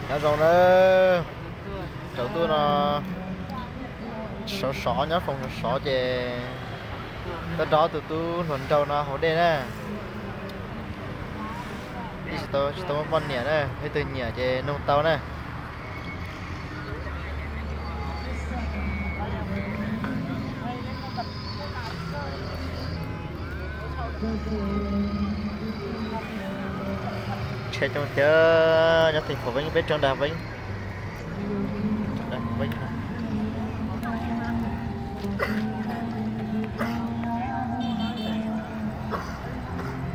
Nyob zoo na, tsaus ntuj no sov sov nyob foos sov sov ces tuaj nrog tus tub hluas nraug no haus dej na. Tsis tau, tsis tau muaj poj niam na, leej twg nyiam ces nug tau na. Tsheb coob tiag, nyob teem Pham Veeb peb rau Dag Veeb.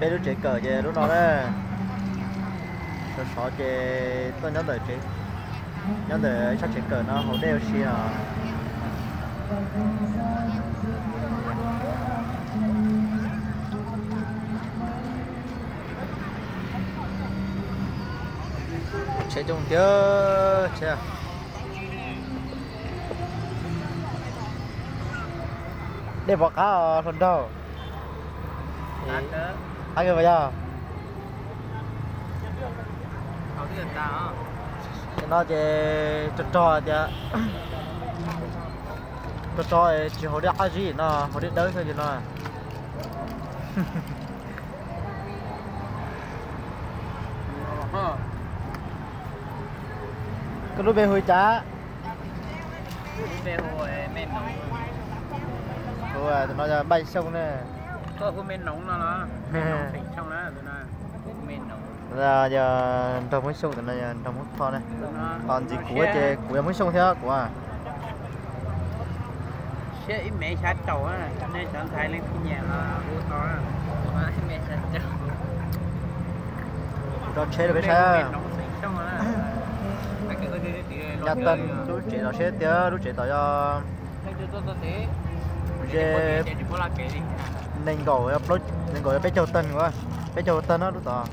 Peb lub tsev kawm ces lub no na, sov sov ces tuaj nyob ntawm tsev, nyob ntawm sab tsev kawm no haus dej ua si os. Tsheb coob tiag tsheb. Dej pom qab os hluas nraug. Qab kawg puas yog? Tam no ces rog rog tias, rog rog tsis haus dej qab zib no, haus dej dawb xwb li no. Koj lub npe hu li cas? Tus no yog Npaj Xyooj ne. Yog nraug Hmoob Xyooj, tus no yog nraug Hmoob Thoj ne. Ho ntxiv kuv ces kuv yog Hmoob Xyooj thiab kuv. Kuv rau tsheb rau peb saib. Nyob tag lub tsev los seb tiag, lub tsev tom yog ze nees nkaum, nees nkaum yog peb caug tawg, peb caug tawg no lub tom,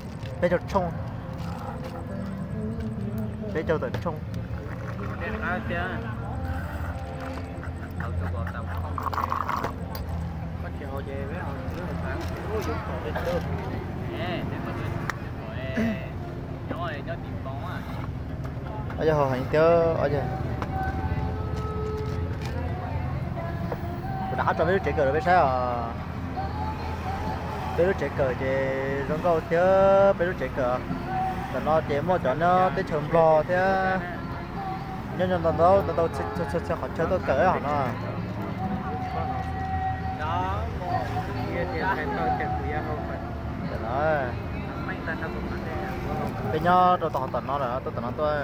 peb caug tshooj, peb caug tawm tshooj. Yog hauv heev tiag. Kuv rov qab tso peb lub tsev kawm rau peb saib os. Peb lub tsev kawm ces zoo nkauj thiab peb lub tsev kawm. Tam no ces muaj cov nyob teb chaws Nplog thiab nyob nyob ntau ntau ntau ntau txhua txhua qhov chaw tuaj kawm hom no. Peb nyob rau tom qhov tom no lawm, tuaj tom no tuaj.